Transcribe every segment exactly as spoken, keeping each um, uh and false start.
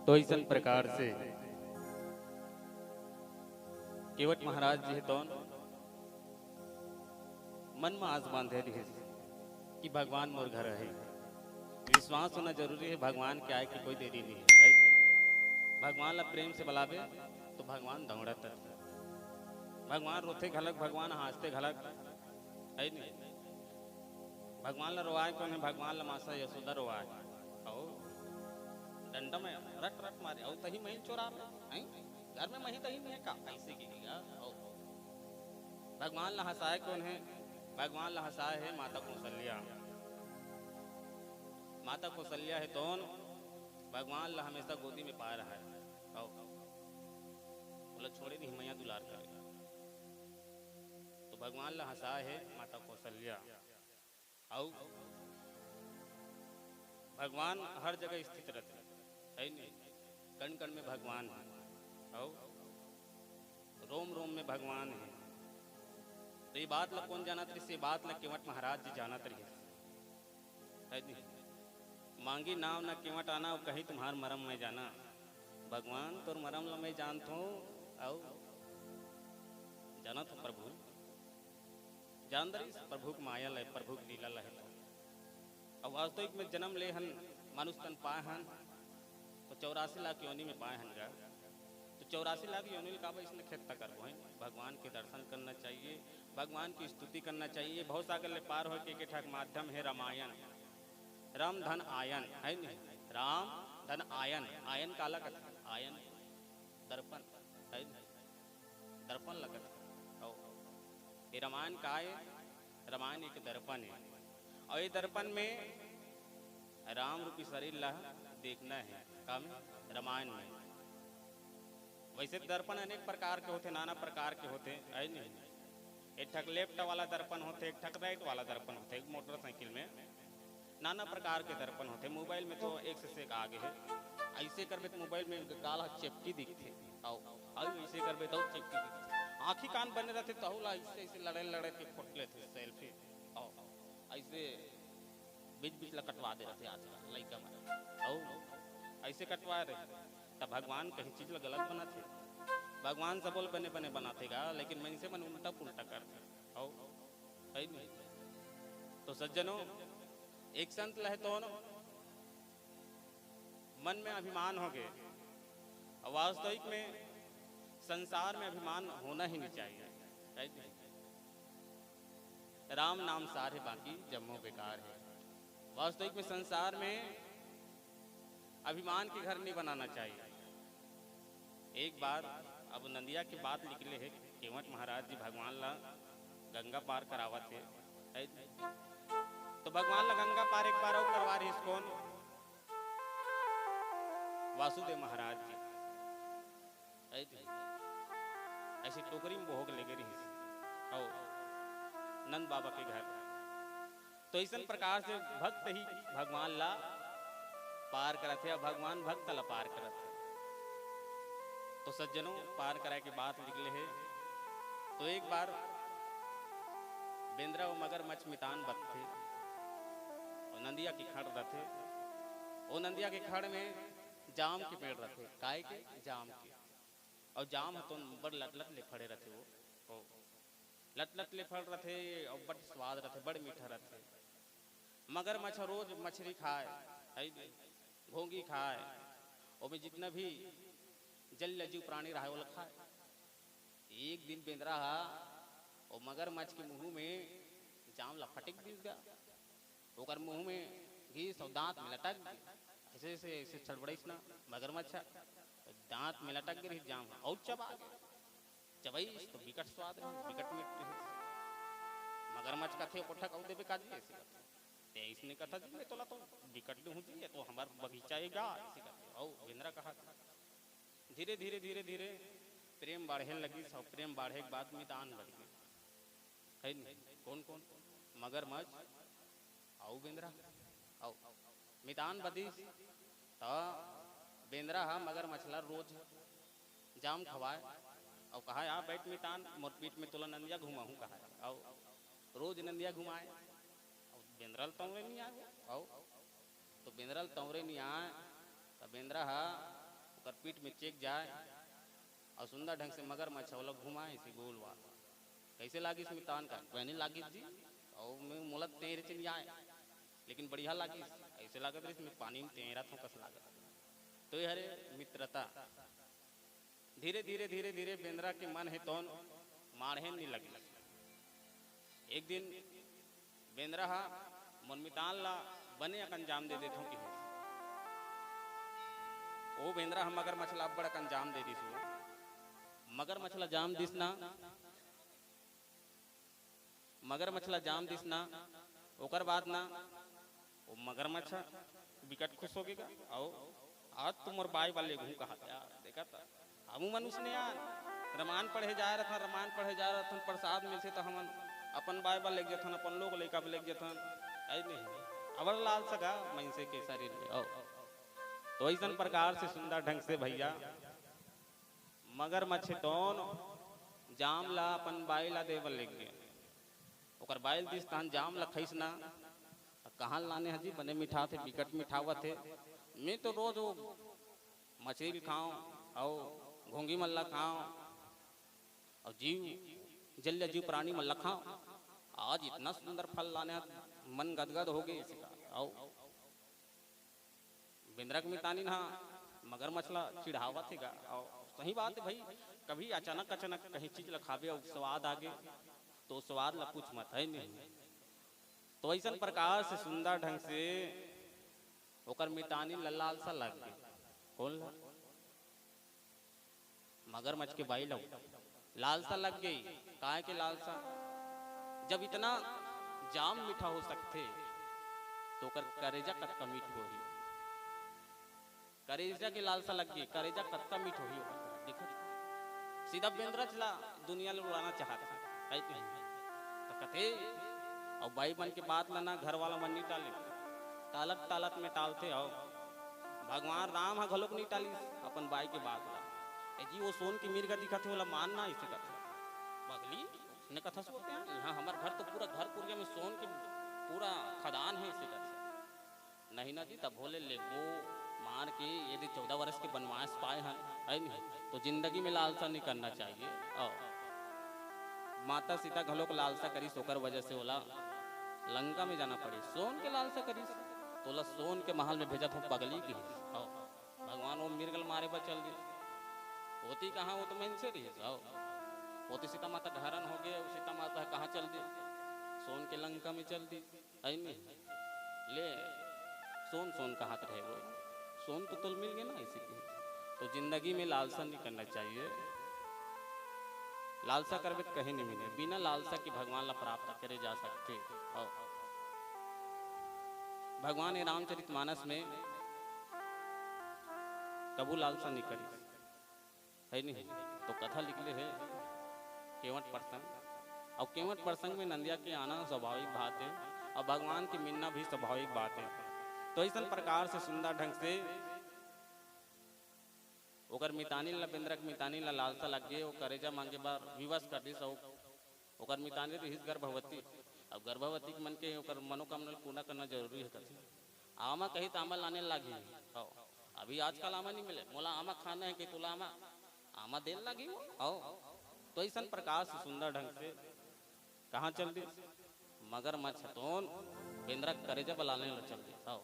तो अइसन प्रकार से केवट महाराज जी हे तौन मन म आस बांधे रिहिस कि भगवान मोर घर हे। विश्वास होना जरूरी हे, भगवान के आए के कोई देरी नहीं हे। भगवान ला प्रेम से बलाबे तो भगवान दौड़त हे। भगवान रोथे घलक, भगवान हाँसथे घलक, हे नहीं? भगवान ला रोवाए कोन हे? भगवान ला माता यशोदा रोवाए। अउ डंडा में रट रट मारे, अउ तही मही चोराबे, हैं? घर में मही तही नहीं हे का? अइसे कहिके गा। अउ भगवान ला हँसाए कोन हे? भगवान ला हँसाए हे माता कौशल्या। माता कौशल्या हे तौन भगवान ला हमेशा गोदी में पाए रहय। अउ ओला छोड़े नहीं, मया दुलार करे। तो भगवान ला हँसाए हे माता कौशल्या। अउ भगवान हर जगह स्थित रथे, हे नहीं? कण कण में भगवान हे, अउ रोम रोम में भगवान हे। तो ये बात ला कोन जानत रहिस? ये बात ला केवट महाराज जी जानत रहिस, हे नहीं? मांगी नाव न केवट आना, अउ कही तुम्हार मरम मैं जाना। भगवान तोर मरम ला मैं जानथों, अउ जानत हों प्रभु, जानत रहिस प्रभु के माया ला, प्रभु के लीला ला हे तो। अउ वास्तविक में जन्म ले हन, मानुष तन पाए हन, तो चौरासी लाख योनि में पाए हन गा। तो चौरासी लाख योनि ले काबर इसने खेत तक करबो, हैं? भगवान के दर्शन करना चाहिए, भगवान की स्तुति करना चाहिए। भवसागर ले पार होए के एक ठक माध्यम हे रामायण, राम धन आयन, हे नहीं? राम धन आयन, आयन काला कथे? आयन दर्पण, हे नहीं? दर्पण ला कथे। अउ ये रामायण का हे? रामायण एक दर्पण हे। अउ ये दर्पण में राम रूपी शरीर ला देखना हे। का में? रामायण में। वैसे दर्पण अनेक प्रकार के होथे, नाना प्रकार के होथे, हे नहीं? एक ठक left वाला दर्पण होथे, एक ठक right वाला दर्पण होथे, एक मोटरसाइकिल में नाना प्रकार के दर्पण होथे। मोबाइल में तो एक से एक आगे हे। अइसे करबे तो मोबाइल में गाल ह चेपटी दिखथे, अउ अउ अइसे करबे तो चेपटी दिखथे। आँखी कान बने रहिथे, तहू ला अइसे अइसे लड़े लड़े के फोट लेथे selfie। अउ अइसे बीच बीच ला कटवा दे रहिथे आजकल लइका मन। अउ अइसे कटवा रहे, त भगवान कहीं चीज ला गलत बनाथे? भगवान सबो ला बने बने बनाथे गा, लेकिन मनसे मन उल्टा पुल्टा करथे। अउ हे नहीं? तो सज्जनों, एक संत ला हे तौन मन में अभिमान होगे। अउ वास्तविक में संसार में अभिमान होना ही नहीं चाहिए, हे नहीं? राम नाम सार हे, बाकी जम्मो बेकार हे। वास्तविक में संसार में अभिमान के घर नहीं बनाना चाहिए। एक बार अब नंदिया के बात निकले हे, केवट महाराज जी भगवान ला गंगा पार करावत हे, हे? तो भगवान ला गंगा पार एक बार अउ करवा रहिस कोन? वासुदेव महाराज जी, हे? अइसे टोकरी में बोहो के लेगे रहिस, अउ नंद बाबा के घर। तो अइसन प्रकार से भक्त ही भगवान ला पार करत हे, अउ भगवान भक्त ला पार करत हे। तो सज्जनों, पार कराए के बात निकले हे, तो एक बार बेंदरा अउ मगरमच्छ मितान बदथे, अउ नंदिया के खड़ रथे। ओ नंदिया के खड़ में जाम के पेड़ रथे, काय के? जाम के। अउ जाम ह तो बड़ लटलट ले फड़े रथे वो, वो लटलट ले फड़ रथे, अउ बड़ स्वाद रथे, बड़ मीठा रथे। मगरमच्छ रोज मछरी खाए, हे, घोंगी खाए, ओमे जितना भी जलीय जीव प्राणी रहे, ओला खाए। एक दिन बेंदरा हा ओ मगरमच्छ के मुंह में जाम ला फटिक दिस गा। ओकर मुंह में घिस अउ दांत में लटक गे। अइसे, अइसे, अइसे छड़बड़ाइस ना मगरमच्छ, दांत में लटक गे रहिस जाम, अउ चबा गे। चबइस तो बिकट स्वाद रहिस, बिकट मीठ रहिस। मगरमच्छ कथे, "ओ कोठा कऊ देबे का जी?" अइसे कथे। "ते अइसने कथा जी, मैं तोला तो बिकट दूहूं जी, ये तो हमर बगीचा हे गा," अइसे कथे। अउ बेंदरा कहा, धीरे, धीरे, धीरे, धीरे प्रेम बाढ़े लगिस, अउ प्रेम बाढ़े के बाद मितान बन गे। हे नहीं? कोन, कोन? मगरमच्छ अउ बेंदरा। अउ मितान बदिस, त बेंदरा ह मगरमच्छ ला रोज जाम खवाय, अउ कहय, "आ बइठ मितान, मोर पीठ में तोला नंदिया घुमाहूं," कहय। अउ रोज नंदिया घुमाय, अउ बेंदरा ल तंवरे नइ आय। अउ तो बेंदरा ल तंवरे नइ आय, त बेंदरा ह ओकर पीठ में चेक जाए अउ सुंदर ढंग से मगरमच्छ ओला घुमाए, इसे गोल वाला। कइसे लागिस मितान का? बने लागिस जी, अउ मैं मोला तेरे चिन आए, लेकिन बढ़िया लागिस। अइसे लागत रहिस मैं पानी में तेरत हंव कस लागत। तो ये हरे मित्रता। धीरे धीरे, धीरे धीरे बेंदरा के मन हे तौन माढ़े नी लगिस। एक दिन बेंदरा ह मोर मितान ला बने अकन जाम दे देथों किहिस। ओ बेंदरा ह मगरमच्छ ला अब्बड़ अकन जाम दे दिस। ओ मगरमच्छ ला जाम दिस ना, मगरमच्छ ला जाम दिस ना, ओकर बाद ना ओ मगरमच्छ बिकट खुश होगे गा। अउ आज तो मोर बाई बर लेगहूं कहा यार, देखा त हमू मन उसने यार, रमायन पढ़े जाए रथन, रमायन पढ़े जाए रथन, प्रसाद मिलथे त हमन अपन बाई बर लेग जथन, अपन लोग लइका बर लेग जथन। अइ नहीं, अब्बड़ लालसा गा मइनसे के शरीर में। अउ तो अइसन प्रकार से सुंदर ढंग से भइया मगरमच्छ तौन जाम ला अपन बाई ला दे बर लेग गे। ओकर बाई ल दिस तहन जाम ला खइस ना, त कहां लाने हजी, बने मिठाथे, बिकट मिठावत हे। मैं तो रोज ओ मछरी ल खांव अउ घोंगी मन ला खांव अउ जीव, जलीय जीव प्राणी मन ला खांव। आज इतना सुंदर फल लाने हस, मन गदगद होगे। अउ बेंदरा के मितानिन ह मगरमच्छ ला चिढ़ावत हे गा। अउ सही बात हे भई, कभी अचानक अचानक कहीं चीज ला खाबे अउ स्वाद आगे, तो स्वाद ला पूछ मत, हे नहीं? तो अइसन प्रकार से सुंदर ढंग से ओकर मितानिन ला लालसा लग गे। कोन ला? मगरमच्छ के बाई ला लालसा लग गे। काय के लालसा? जब इतना जाम मीठा हो सकथे, तो ओकर करेजा कतका मीठ होही। करेजा के लालसा लग गे, करेजा कतका मीठ होही ओकर। देखो, सीधा बेंदरा ला दुनिया ले उड़ाना चाहत हे, कहिथे। त कथे, अउ बाई मन के बात ला ना घर वाला मन नी टाले, टालत टालत में टालथे। अउ भगवान राम ह घलोक नी टालिस अपन बाई के बात ला। ए जी, ओ सोन के मिर्गा दिखत हे, ओला मार ना, अइसे कथे। पगली, उसने कथा सोते हैं, इहां हमर घर तो पूरा घर कुरिया में सोन के पूरा खदान हे, अइसे कथे। नहीं ना जी, तभो ले लेगो मार के, ये दे चौदह वर्ष के बनवास पाए हन, हे नहीं? तो जिंदगी में लालसा नहीं करना चाहिए। अउ माता सीता घलोक लालसा करिस, ओकर वजह से ओला लंका में जाना पड़े। सोन के लालसा करिस, तोला सोन के महल में भेजत हंव पगली, किहिस। अउ भगवान ओ मिर्ग ल मारे बर चल दिस। ओती कहां, ओ तो मइनसे रहिस। अउ ओती सीता माता ढहरन होगे, अउ सीता माता कहां चल दिस? सोन के लंका में चल दिस। अइ नहीं, ले, सोन सोन कहत रहे वो, सोन तो तोल मिल गे ना, अइसे कहिस। तो जिंदगी में लालसा नहीं करना चाहिए। लालसा करबे त कहीं नहीं मिले, बिना लालसा के भगवान ला प्राप्त करे जा सकथे। अउ भगवान ये रामचरित मानस में कभू लालसा नहीं करिस। हे नहीं? तो कथा लिखले हे केवट प्रसंग। अउ केवट प्रसंग में नंदिया के आना स्वाभाविक बात हे, अउ भगवान के मिलना भी स्वाभाविक बात हे। तो अइसन प्रकार से सुंदर ढंग से ओकर मितानिन ला, बेंदरा के मितानिन ला लालसा लग गे, ओ करेजा मांगे बर विवश कर दिस। अउ ओकर मितानिन रहिस गर्भवती। अब गर्भवती के मन के ओकर मनोकामना ल पूरा करना जरूरी हे कथे। आमा कही त आमा लाने लागी। हव। अभी आजकल आमा नहीं मिले, मोला आमा खाना हे कि तोला आमा, आमा देन लागी वो। हव। तो अइसन प्रकार से सुंदर ढंग से कहाँ चल दिस? मगरमच्छ तोन बेंदरा के करेजा बलाने ला चल दिस। हव।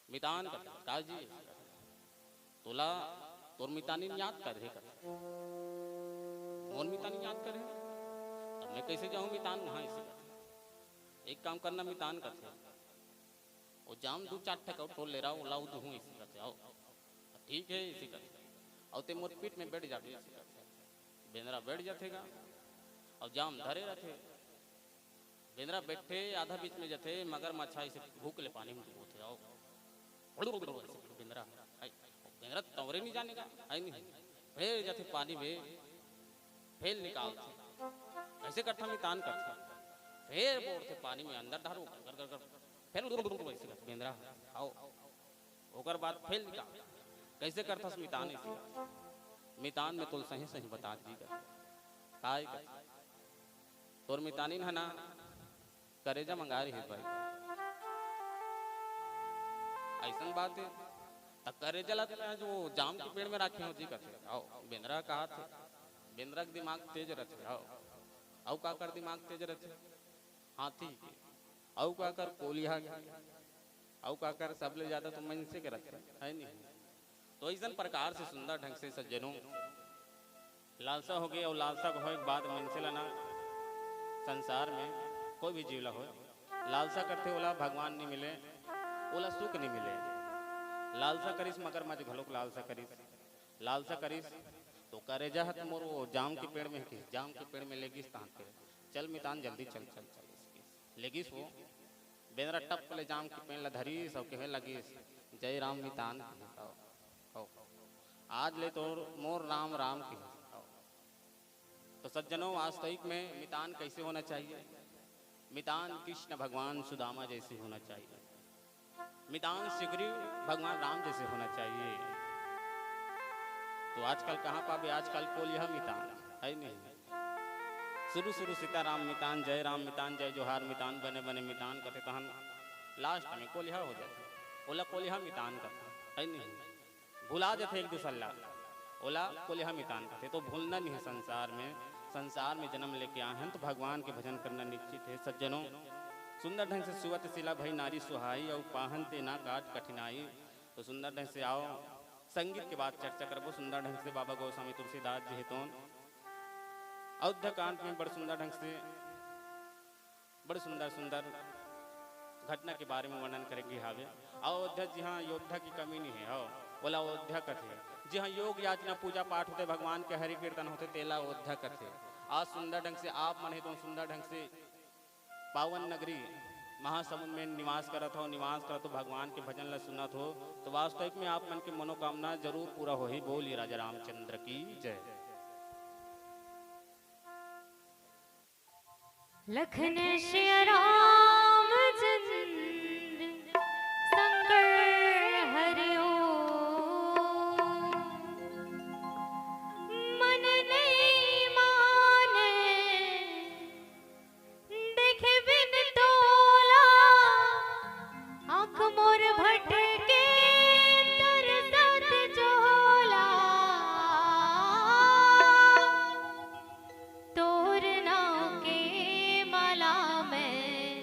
मितान कथे, "का जी?" "तोला तोर मितानिन याद करे," कथे। "मोर मितानिन याद करे? तब मैं कइसे जाहूँ मितान वहाँ?" अइसे कथे। "एक काम करना," मितान कथे, "वो जाम दू चार ठक अउ ठोर ले रहा, वो लाऊ दूहूँ," अइसे कथे। "आओ, ठीक हे," अइसे कथे। "अउ ते मोर पीठ में बैठ जाबे," अइसे कथे। बेंदरा बैठ जाथे गा, अउ जाम धरे रथे। बेंदरा बैठे, आधा बीच में जथे, मगरमच्छ अइसे भूख ले पानी में डूबोथे, आओ। बेंदरा, हाय, बेंदरा तंवरे नहीं जाने का, हाय नहीं। फेर जथे पानी में, फेर निकालथे। अइसे करथा मितान करथे। फेर बोरथे पानी में, अंदर डारो, गर, गर, गर। फेर अइसे करथे बेंदरा, आओ। ओकर बाद फेर निकाल। कइसे करथस मितान अइसे? मितान में तोल सही सही बता दी कर। काय कर? तोर मितानिन ह ना करेजा मंगा रही भाई। अइसन बात हे, त करेजा ला तो जो जाम के पेड़ में राखे हो जी कथे। आओ, बेंदरा कहा थे, बेंदरा के दिमाग तेज रथे। आओ, अउ काकर दिमाग तेज रथे? हाथी के, अउ काकर कोलिहा के, अउ काकर सबले ज्यादा तो मनसे के रथे, है नहीं? तो ऐसन प्रकार से सुंदर ढंग से सज्जनों, लालसा हो गई, और लालसा के होए के बाद मनसे ला ना, संसार में कोई भी जीव ला होए, लालसा करथे, ओला भगवान नहीं मिले, ओला सुख नहीं मिले। लालसा करिस, मगरमच्छ घलोक लालसा करिस, लालसा करिस, तो करेजा ह त मोर वो जाम के पेड़ में हे किस, जाम के पेड़ में ले गिस, तहां के, "चल मितान, जल्दी चल, चल, चल," कहिस। ले गिस वो, बेंदरा टप ले जाम के पेड़ ला धरिस अउ कहे लगिस, "जय राम मितान," कहिस। आओ, आओ। "आज ले तोर मोर राम राम," कहिस। आओ। तो सज्जनों, वास्तविक में मितान कैसे होना चाहिए? मितान कृष्ण भगवान सुदामा जैसे होना चाहिए। मितान सुग्रीव भगवान राम जैसे होना चाहिए। तो आजकल कहाँ पाबे, आजकल कोलिहा मितान, है नहीं? शुरू शुरू सीताराम मितान, जय राम मितान, जय जोहार मितान, बने बने मितान कथे, तहन लास्ट में कोलिहा हो जाथे, ओला कोलिहा मितान कथे, है नहीं? भुला जथे एक दूसर ला, ओला कोलिहा मितान कथे। तो भूलना नहीं है संसार में, संसार में जन्म लेके आए हैं तो भगवान के भजन करना निश्चित है। सज्जनों, सुंदर ढंग से सुवत सिला भई नारी सुहाई, और पाहन ते ना काट कठिनाई। तो सुंदर ढंग से आओ, संगीत के बाद चर्चा करबो सुंदर ढंग से। बाबा गोस्वामी तुलसीदास जी हेतोन अयोध्या कांड में बड़ सुंदर ढंग से बड़ सुंदर सुंदर घटना के बारे में वर्णन करे गे हावे। अयोध्या जिहाँ योद्धा की कमी नहीं है, हो, ओला अयोध्या कथे। जिहाँ योग याचना पूजा पाठ होते, भगवान के हरि कीर्तन होते, तेला अयोध्या कथे। आज सुंदर ढंग से आप मन हे तो सुंदर ढंग से पावन नगरी महासमुंद में निवास करत हो, निवास करत हो, भगवान के भजन ला सुनत हो, तो वास्तविक में आप मन के मनोकामना जरूर पूरा होही। बोलिए राजा रामचंद्र की जय। लखन सिया रामचंद्र शंकर हरिओ। मन नहीं माने देखे बिन तोला, आँख मोर भटके तरसत चोला। तोर नाव के माला में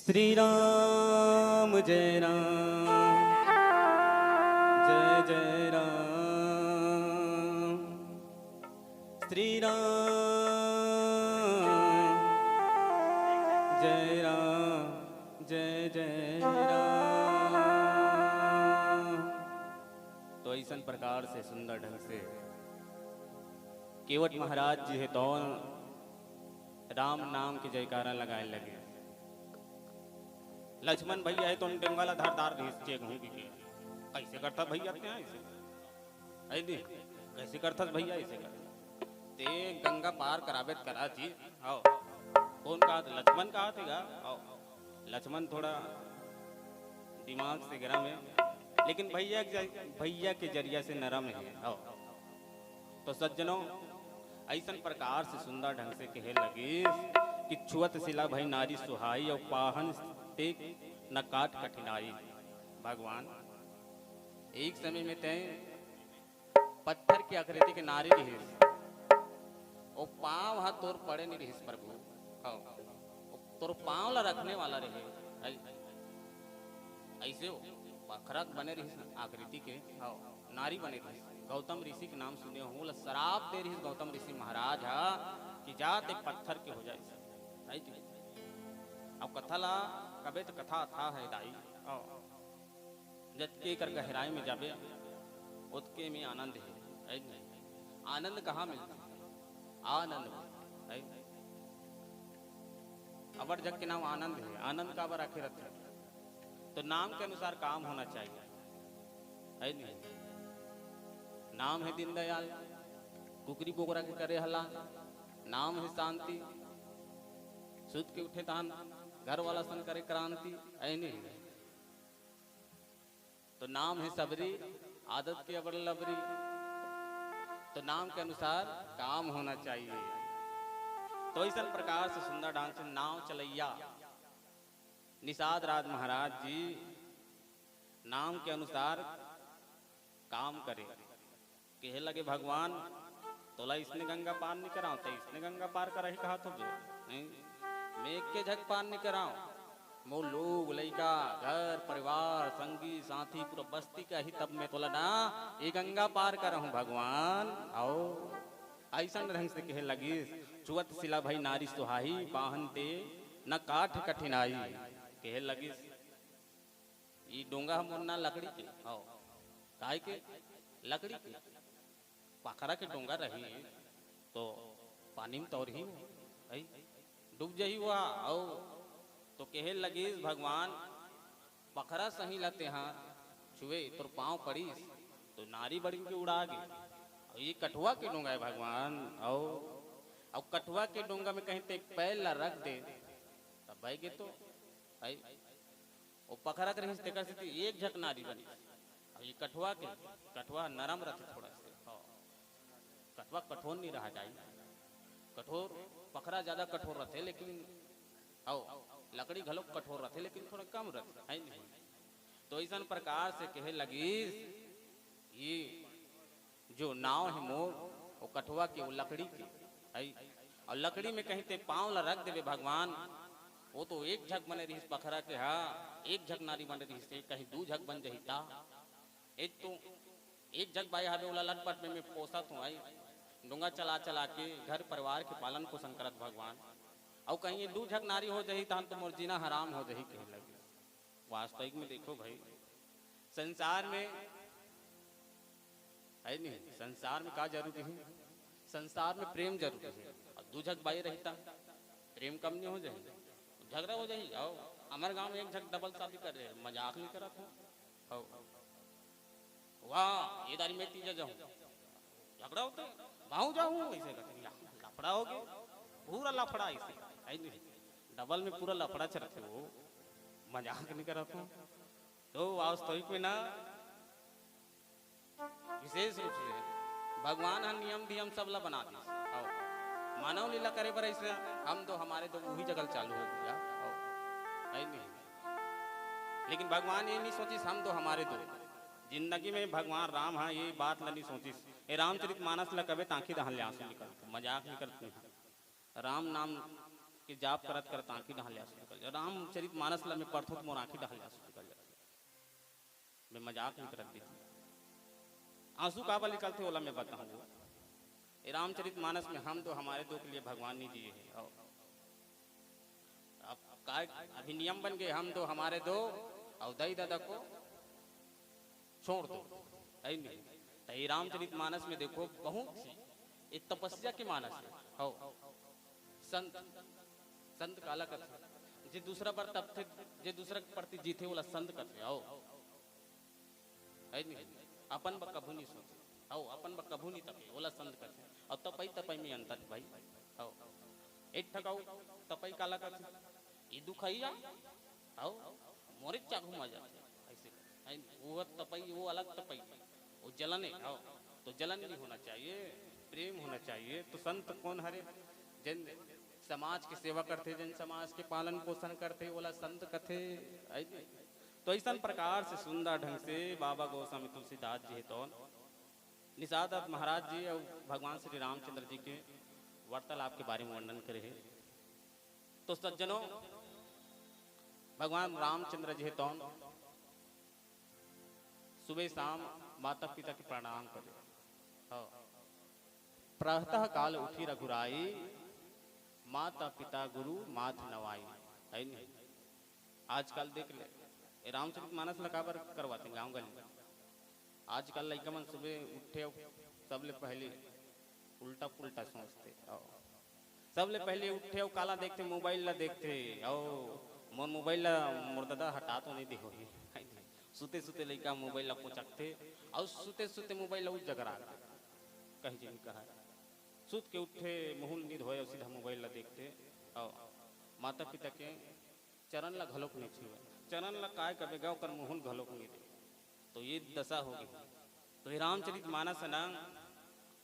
श्री राम जय राम, जय जय राम। श्री राम जय राम, जय जय राम। तो ऐसन प्रकार से सुंदर ढंग से केवट महाराज जी हे तौन राम नाम के जयकारा लगाए लगे। लक्ष्मण भैया हे तौन डोंगा ला धारदार रहिस चेक हूँ के। कैसे करता भैया ते ऐसे? है नी? कैसे करथस भैया ऐसे कर? ते गंगा पार कराबे त करा जी। आओ। कौन कहा थे? लक्ष्मण कहा थे गा? आओ। लक्ष्मण थोड़ा दिमाग से गरम है, लेकिन भैया के, भैया के जरिया से नरम है। आओ। तो सज्जनों, ऐसन प्रकार से सुंदर ढंग से कहे लगिस कि छुअत सिला भई नारी सुहाई और पाहन ते न काट कठिनाई। भगवान, एक समय में तय पत्थर की आकृति के नारी रिहिस, वो पाँव हा तोर पड़े नहीं रिहिस प्रभु। हाँ, वो तोर पाँव ला रखने वाला रहे। ऐ-, ऐसे वो पखरा बने रिहिस आकृति के। हाँ, नारी बने रिहिस। गौतम ऋषि के नाम सुने हो, ला श्राप दे रिहिस गौतम ऋषि महाराज हा कि जा ते पत्थर के हो जाए। है जी। अब कथा ला कबे तो कथा अथाह है दाई। हाँ। जतके एकर गहराई में जाबे, ओतके में आनंद हे, है कि नहीं? आनंद कहाँ मिलथे? आनंद में, है? अबर जग के नाम आनंद हे। आनंद काबर आखिर रथे? तो नाम के अनुसार काम होना चाहिए, है नहीं? नाम हे दीनदयाल, कुकरी बोकरा के करे हला, नाम हे शांति, सुत के उठे तहान घर वाला सन करे क्रांति, है नहीं? तो नाम हे सबरी, आदत के अबड़ लबरी। तो नाम के अनुसार काम होना चाहिए। तो ऐसन प्रकार से सुंदर ढंग से नाव चलैया निषाद राज महाराज जी नाम के अनुसार काम करे। कहे लगे, "भगवान, तोला इसने गंगा पार नहीं कराओ, तो इसने गंगा पार कराही कहा तो जो नहीं, मैं एक के झक पार नहीं कराओ, मोर लोग, लइका, घर, परिवार, संगी, साथी, पूरा बस्ती का ही तब मैं तोला ना ये गंगा पार कराहूँ भगवान।" आओ, ऐसन ढंग से कहे लगिस, "छुअत सिला भई नारी सुहाई, पाहन ते न काठ कठिनाई।" कहे लगिस, "ई डोंगा ह मोर ना लकड़ी के, आओ, काय के लकड़ी के?" पखरा के डोंगा रही तो पानी में तौरही हो, है? डूब जही हुआ। आओ, तो कहे लगिस, "भगवान, पखरा सही ला तेहा छुए, तोर पाँव पड़ीस तो नारी बड़िन के उड़ा गे। और ये कठुआ के डोंगा है भगवान।" आओ, अब कठुआ के डोंगा में कहीं ते पैर ला रख दे, तब बह गे तो, है? वो पखरा के रहिस, तेकर सेती एक झक नारी बनिस। अब ये कठुआ के, कठुआ नरम रथे थोड़ा से। हाँ। कठुआ कठोर नहीं रहा जाई। कठोर, पखरा ज्यादा कठोर रथे, लेकिन, आओ, लकड़ी घलो कठोर रथे, लेकिन थोड़ा कम रथे, है नहीं? तो ऐसन प्रकार से कहे लगिस, ये जो नाव हे मोर, वो कठुआ के, वो लकड़ी के, है। और लकड़ी में कहीं ते पाँव ला रख देबे भगवान, वो तो एक झक बने रहिस पखरा के, हाँ, एक झक नारी बने रहिस, ते कहीं दू झक बन जही ता। एक तो एक झक बाई हावे, ओला लटपट में मैं पोसत हूँ, आई, डोंगा चला चला के घर परिवार के पालन पोषण करत भगवान। और कहीं ये दू झक नारी हो जही, तहन तो मोर जीना हराम हो जही, कहे लगे। वास्तविक में देखो भाई, संसार में, है नहीं, संसार में का जरूरी है? संसार में प्रेम जरूरी है। और दू झक बाई रहता, प्रेम कम नहीं हो जाए, झगड़ा हो जाए। आओ, हमारे गांव में एक झक डबल शादी कर रहे हैं, मजाक नहीं करत हूँ। आओ, वाह, ये दारी मैं तीजा जाऊँ, झगड़ा होते, भाऊ जाऊँ, ऐसे करते, लफड़ा हो गया, पूरा लफड़ा ऐसे, है नहीं, डबल में पूरा लफड़ा चलते हो, मजाक नहीं करत हूँ। तो वास्तविक में ना, विशेष रूप से भगवान ह नियम धियम सब ला बना दिस। आओ, मानव लीला करे बर ऐसे हम दो हमारे दो वही जगह चालू हो गया। आओ, है नहीं? लेकिन भगवान ये नहीं सोचिस हम दो हमारे दो। जिंदगी में भगवान राम हा ये बात ला नहीं सोचिस। ए रामचरित मानस ला कबे तांखी दहन ले आंसू निकल, मजाक नहीं करत नहीं। राम नाम के जाप करत करत आंखी डहान ले आंसू निकल जाए। रामचरित मानस ला मैं पढ़थों त मोर आंखी डहर ले आंसू निकल जाथे। मैं मजाक नहीं करत दीदी, आंसू काबर निकलथे ओला मैं बताहूँ। ये रामचरित मानस में हम दो हमारे दो के लिए भगवान नहीं जिए हैं। और अब काय अभी नियम बन गए, हम दो हमारे दो, और दाई दादा को छोड़ दो, है नहीं? तो ये रामचरित मानस में देखो, बहुत ही एक तपस्या के मानस है। हो, संत, संत काला कथे, जे दूसरा बर तपथे, जे दूसरा के प्रति जीथे, ओला संत कथे। हो, है नहीं? अपन बर कभू नहीं सोचे। हो, अपन बर कभू नहीं तपे, ओला संत कथे। और तपई तपई में अंतर है भाई। हो, एक ठक अउ तपई काला कथे, ये दुखइया, हो, मोरे चाघू मा जाथे। ऐसे, है नहीं? वो तपई, वो अलग तपई, वो जलन है। हो, तो जलन नहीं होना चाहिए, प्रेम होना चाहिए। तो संत कौन हरे? जन समाज की सेवा करथे, जन समाज के पालन पोषण करथे, ओला संत कथे। है नहीं? तो ऐसन प्रकार से सुंदर ढंग से बाबा गोस्वामी तुलसीदास जी हे तो निषाद महाराज जी और भगवान श्री रामचंद्र जी के वार्तालाप के बारे में वर्णन करे हे। तो सज्जनों, भगवान रामचंद्र जी हे तो सुबह शाम माता पिता के प्रणाम करे। हाँ। प्रातः काल उठी रघुराई, माता पिता गुरु माथ नवाई। है नहीं? आजकल देख ले, ये रामचरित मानस ला काबर करवाते गाँव गली में? आजकल लइका मन सुबह उठे अउ सबले पहले उल्टा पुल्टा सोचथे। अउ सबले पहले उठे अउ काला देखथे? मोबाइल ला देखथे। अउ मोर मोबाइल ला मोर दादा हटा तो नहीं दे होही। सुते सुते लइका मोबाइल ला कोचकथे, अउ सुते सुते मोबाइल ला उस जगह रख कहीं जिन कहा। सुत के उठे, मुँह नी धोए अउ सीधा मोबाइल ला देखथे। अउ माता पिता के चरण ला घलोक नहीं छुए। चरण ला काय कबे गा, ओकर मुँह घलोक नहीं दे। तो ये दशा हो गई। तो ये रामचरित मानस है ना,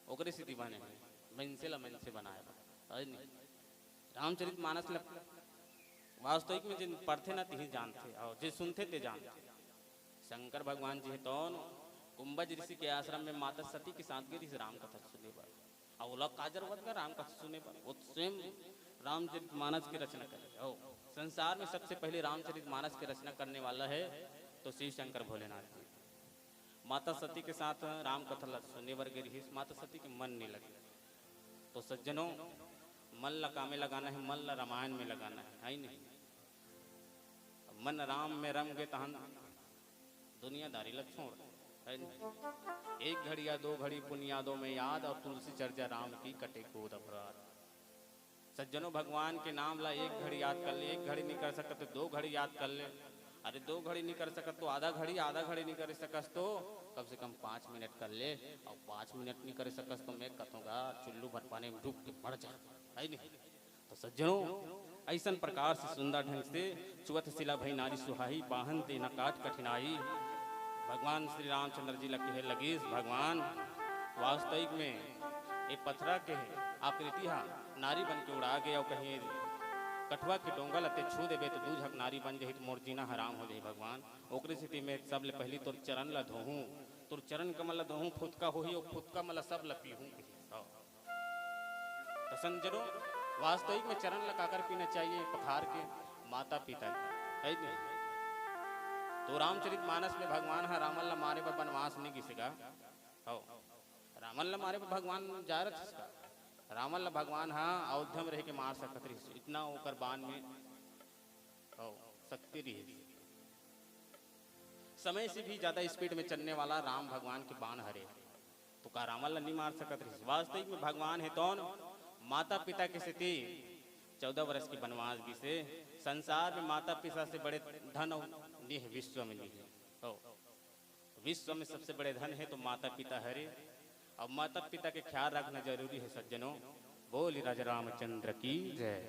ओकरे सेती बने हे, मनसे ला मनसे बनाए बर। है नहीं? रामचरित मानस ला वास्तविक में जिन पढ़थे ना, तिही जानथे, और जे सुनथे, ते जानथे। शंकर भगवान जी हे तो कुंभज ऋषि के आश्रम में माता सती के साथ गे रिहिस राम कथा सुने बर। अउ ओला का जरूरत गा राम कथा सुने बर? वो स्वयं रामचरित मानस की रचना करे। हो, संसार में सबसे पहले रामचरित मानस की रचना करने वाला है तो शिव शंकर भोलेनाथ जी। माता सती के साथ राम कथा ला सुने बर गे रिहिस, माता सती के मन नहीं लगे। तो सज्जनों, मन ला कामे लगाना है, मन ला रामायण में लगाना है, है नहीं? मन राम में रम गे तहन दुनियादारी ला छोड़, है नहीं? एक घड़ी या दो घड़ी पुन यादों में याद, और तुलसी चर्चा राम की, कटे कोद अपराध। सज्जनों, भगवान के नाम ला एक घड़ी याद कर ले, एक घड़ी नहीं कर सकत तो दो घड़ी याद कर ले। अरे, दो घड़ी नहीं कर सकत तो आधा घड़ी, आधा घड़ी नहीं कर सकस तो कम से कम पाँच मिनट कर ले, और पाँच मिनट नहीं कर सकस तो मैं कथों गा चुल्लू भर पानी में डूब के मर जा, है नहीं? तो सज्जनों, ऐसन प्रकार से सुंदर ढंग से चुअत सिला भई नारी सुहाई, बाहन देना काट कठिनाई। भगवान श्री रामचंद्र जी ला कहे लगिस, भगवान, वास्तविक में ये पथरा के आकृति हा नारी बन के उड़ा गे, अउ कहीं कठवा के डोंगा ला ते छू देबे तो दू झक नारी बन जाही, तो मोर जीना हराम हो जाही भगवान। ओकरे सेती में सबले पहली तोर चरण ला धोहूं, तोर चरण कमल ला धोहूं, फुतका होही, अउ फुतका मला सब ला पीहूं। तो सज्जनों, वास्तविक में चरण ला काकर पीना चाहिए? पखार के, माता पिता के, है नहीं? तो रामचरित मानस में भगवान हा रावण ला मारे बर बनवास नहीं गिस गा। हो, रावण ला मारे बर भगवान जा रहिस का? रावण ला भगवान हा अयोध्या में रह के मार सकत रहिस, इतना ओकर बाण में, हो, शक्ति रहिस। समय से भी ज्यादा स्पीड में चलने वाला राम भगवान के बाण हरे, तो का रावण ला नहीं मार सकत रहिस? वास्तविक में भगवान हे तौन माता पिता के सेती चौदह वर्ष के बनवास गिसे। संसार में माता पिता से बड़े धन अउ निह विश्व में निह हो। विश्व में सबसे बड़े धन हे तो माता पिता हरे, और माता पिता के ख्याल रखना जरूरी है सज्जनों। बोल राजा रामचंद्र की जय।